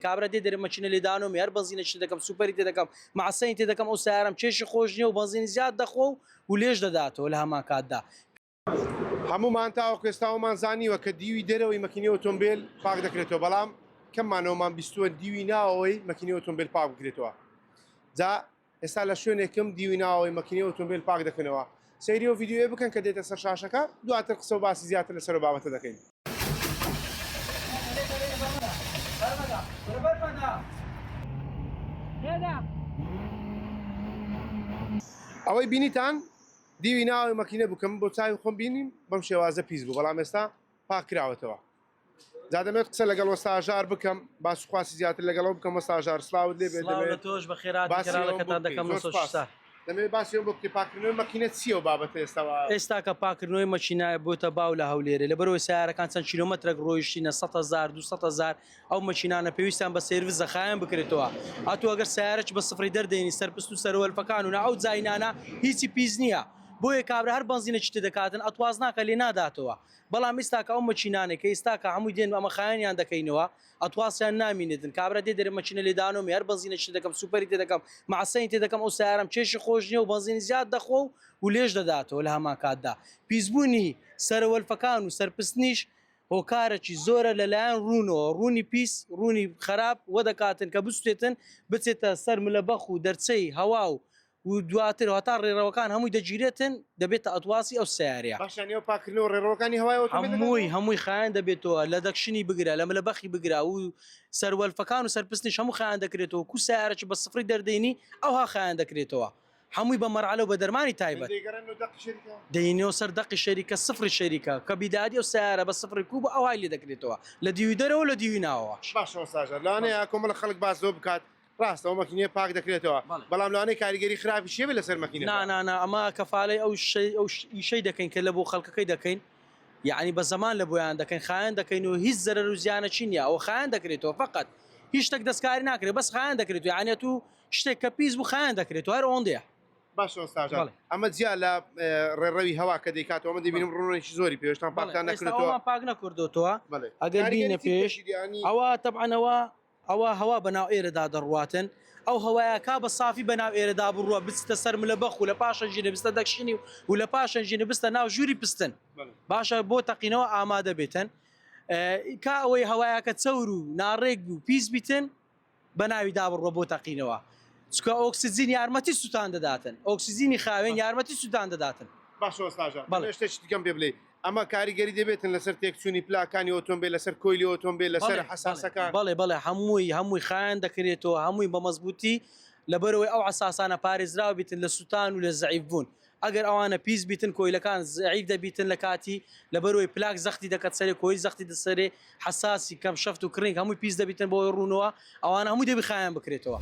کابرا دێ دەرێ مەکینە لێدانۆمی هەر بەنزینێکی تێ دەکەم سوپەری تێ دەکەم مەعسەنی تێ دەکەم ئەو سەیارەم کێشی خۆش نییە و بەنزینی زیاد دەخۆ و و لێش دەداتەوە لە هەمان کاتدا. هەموومان تاوەکو ئێستا ئەوەمان زانیوە کە دیوی دەرەوەی مەکینەی ئۆتۆمبێل پاک دەکرێتەوە بەڵام کەممانەوەمان بیستووە دیوی ناوەوەی مەکینەی ئۆتۆمبێل پاک بکرێتەوە جا ئێستا لە شوێنێکم دیوی ناوەوەی مەکینەی ئۆتۆمبێل پاک دەکەنەوە سەیری ئەو ڤیدیۆیە بکەن کە دێتە سەر شاشەکە دواتر قسە و باسی زیاتر لەسەر ئەو بابەتە دەکەین. ئەوەی بینیتان دیوی ناوەوەی مەکینە بوو کە من بۆ چاوی خۆم بینیم بەم شێوازە پیس بوو بەڵام ئێستا پاک کراوەتەوە. جا دەمەوێت قسە لەگەڵ وەستا ژار بکەم باس و خواسی زیاتر لەگەڵەوە بکەم وەستا ژار سڵاوت لێ بێت سڵاو لە دەمەوێت تۆش بەخێرهاتی باسی ئەوەم بۆ کەناڵەکەتان بکەی دەکەم زۆر لە سوپاس سۆشستار. دەمەوێت باسی ئەوەم بۆ بکەی پاککردنەوەی مەکینە چییە و بابەتە ئێستا وا ئێستا کە پاککردنەوەی مەکینە بۆتە باو لە هەولێرێ لەبەرئەوەی سەیارەکان چەند کیلۆمەترەک ڕۆیشتینە 100 هەزار 200 هەزار ئەو مەکینانە پێویستیان بە سێرڤسە خایەن بکرێتەوە ئەتوو ئەگەر سەیارەکی بە سفری دەردێنی سەرپست و سەروەلفەکان و نا ئەو جاینانە هیچی پیس نییە بۆیە کابرا هەر بەنزینەکی تێدەکاتن ئەتواز ناکە لێ ناداتەوە بەڵام ئیستاکە ئەو مەکینانەی کە ئیستاکە هەمووی دێن ئەمە خایەنیان دەکەینەوە ئەتواسیان نامینێتن کابرا دێ دەرێ مەکینە لێدانۆمی هەر بەنزینەکی تێ دەکەم سوپەری تێ دەکەم مەعسەنی تێ دەکەم ئەو سەیارەم کێشی خۆش نییە و بەنزینی زیاد دەخۆ و و لێش دەداتەوە لە هەمان کاتدا پیسبوونی سەرەوەلفەکان و سەرپستنیش هۆکارەکی زۆرە لەلایەن ڕوونەوە ڕوونی پیس ڕوونی خراپ وەدەکاتن کە بسوتێتن بچێتە سەر ملەبەخ و دەرچەی هەوا و و دواتر هەتا ڕێڕەوەکان هەمووی دەگیرێتن دەبێتە ئەتواسی ئەو سەیارەیە. باشە ئەو پاککردنەوە ڕێڕەوەکانی هەوای ئۆتۆمبێل دەکاتەوە؟ هەمووی هەمووی خایەن دەبێتەوە لە دەکشنی بگرە لە ملەبەخی بگرە و سەروەلفەکان و سەرپستنیش هەموو خایەن دەکرێتەوە کو سەیارەکی بە سفری دەردێنی ئەوها خایەن دەکرێتەوە هەمووی بە مەرعەلە و بە دەرمانی تایبەت. دەیگەڕێننەوە دەقی شەریکە؟ دەینەوە سەر دەقی شەریکە سفری شەریکە کە بیدادی ئەو سەیارە بە سفری کو بوو ئەوهای لێ دەکرێتەوە لە دیوی دەرەوە و لە دیوی ناوەوەش. باشە وەستا ژار لەوانەیە کۆمەڵە خەڵک باس لەوە بکات ڕاستە ئەو مەکینەیە پاک دەکرێتەوە بەڵام لەوانەیە کاریگەری خراپیشی هەبێت لەسەر مەکینەکە. نا نا نا ئەمە کەفالەی ئەو شەی ئەو ئیشەی دەکەین کە لە بۆ خەڵکەکەی دەکەین یەعنی بە زەمان لە بۆیان دەکەین خایەن دەکەین و هیچ زەرەر و زیانەکی نییە ئەوە خایەن دەکرێتەوە فقط هیچ شتێک دەستکاری ناکرێت بەس خایەن دەکرێت یەعنی تو شتێک کە پیس بوو خایەن دەکرێت هەر ئەوەندەیە. باشە وەستا جان ئەمە جیا لە ڕێڕەوی هەوا کە دەیکاتەوە من دەبینم ڕوونێکی زۆری پێشتان پاکتان نەکردەوە پاک نەکردوتەوە ئەگەر بینە پێش ئەوە تەبعەنەوە ئەوە هەوا بەناو ئێرەدا دەڕواتن، ئەو هەوایە کا بە سافی بەناو ئێرەدا بڕوا بچتە سەر ملە بەخ و لە پاشە ژینە بستە دەکشینی و لە پاشە ژینە بستە ناو ژووری پستن باشە بۆ تەقینەوە ئامادە بێتن کا ئەوەی هەوایەکە چەور و ناڕێک بوو پیس بیتن بە ناوی دابڕوە بۆ تەقینەوە چکە ئۆکسجین یارمەتی سووتان دەداتن ئۆکسجینی خاوێن یارمەتی سووتان دەداتن. باشە وەستا جان دەمەوێت شتێکی دیکەم پێ بلێی ئەمە کاریگەری دەبێتن لەسەر تێکچوونی پلاکانی ئۆتۆمبێل لەسەر کۆیلی ئۆتۆمبێل لەسەر حەساسەکان؟ بەڵێ بەڵێ هەمووی هەمووی خایەن دەکرێتەوە هەمووی بە مەزبووتی لەبەرئەوەی ئەو عەساسانە پارێزراو بیتن لە سوتان و لە زەعیف بوون ئەگەر ئەوانە پیس بیتن کۆیلەکان زەعیف دەبیتن لە کاتی لەبەرئەوەی پلاک زەختی دەکەت سەرێ کۆیل زەختی دەسەرێ حەساسی کەم شەفت و کرنگ هەمووی پیس دەبیتن بەوەی ڕوونەوە ئەوانە هەمووی دەبی خایەن بکرێتەوە.